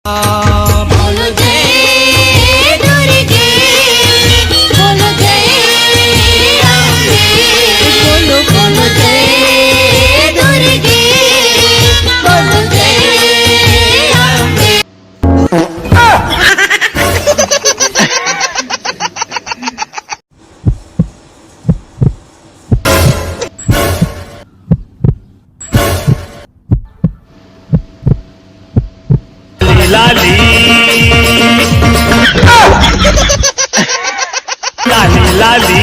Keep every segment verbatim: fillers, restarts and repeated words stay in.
बोलो जय दुर्गे, बोलो जय अम्बे, बोलो बोलो जय दुर्गे, बोलो जय अम्बे। लाली लाली लाली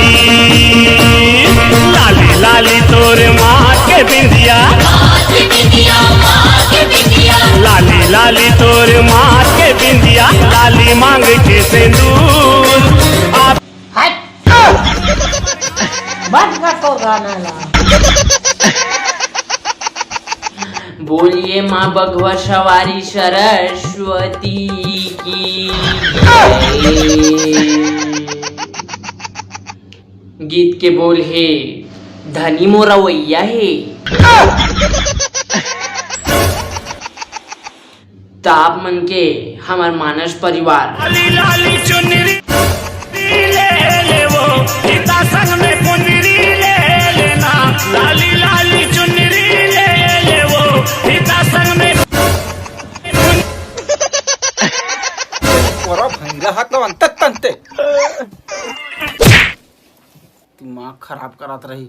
लाली लाली तोर माँ के बिंदिया। लाली लाली तोर माँ के बिंदिया, लाली मांग के सिंदूर। आप बंद कर तो गाना ला। बोलिए माँ बघवा सवारी सरस्वती की जय। गीत के बोल हे धनी मोरवैया हे। त आप मन के हमर मानस परिवार। लाली लाली चुनरी ले ले वो, सीता संग में पुनरी ले लेना। लाली लाली चुनरी ले ले वो, सीता संग में पोरा भैंरा हाथ लो अंत तंते। दिमाग खराब करत रही।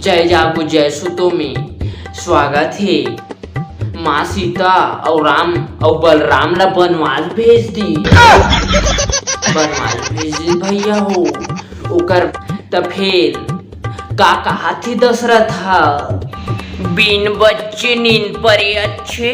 जय जागो जय सुतो में स्वागत हे। माँ सीता अउ राम अउ बलराम ला बनवास भेज दी। बनवास भेज दी भैया हो। ओकर त फेर का कहा थी दशरथ ह, बिन बच्चे नींद परे अच्छे।